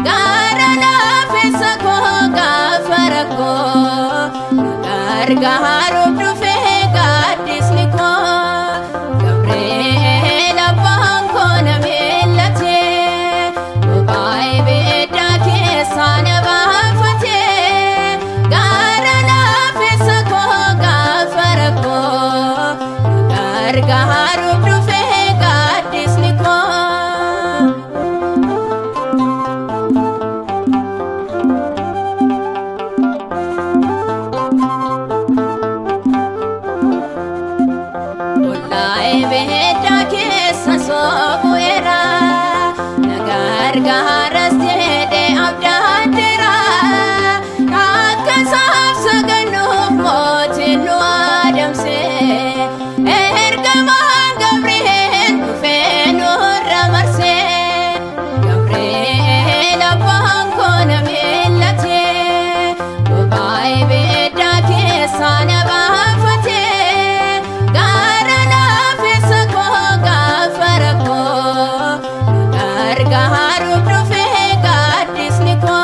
Gaara laafessa koo gaafa rakkoo, na gargaaruuf dhufee gaaddisni koo. Gabri'eel abbaan koo na mil'atee, bobaa ibiddaa keessaa na baafatee. Gaara laafessa koo gaafa rakkoo, na gargaaruuf dhufee gaaddisni koo. Ollaa ibiddaa keessa soobu'eera, na gargaaras jedhee abdaadheera. Akka isaaf sagannuuf mootiin nu adamse, ergamaan Gabri'eel dhufee nurra marse. Gabri'eel abbaan koo na mil'atee, bobaa ibiddaa keessaa na baafatee. Gaara laafessa koo gaafa rakkoo, na gargaaruuf dhufee gaaddisni koo.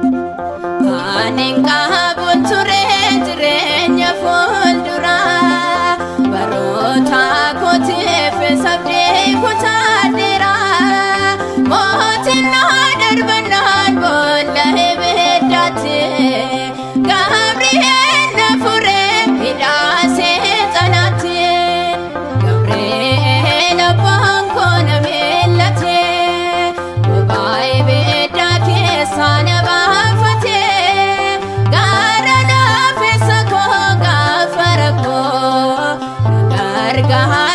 Ani qabuun ture jireenya fuuldura, baroota kootiif sabdee kutaadheera. Mootiin na darbannaan boolla ibiddaatti, Gabri'eel na furee hidhaa seexanaatti. Gabri'eel abbaan koo na mil'atee, bobaa ibiddaa keessaa na baafatee. Gaara laafessa koo gaafa rakkoo, na gargaara.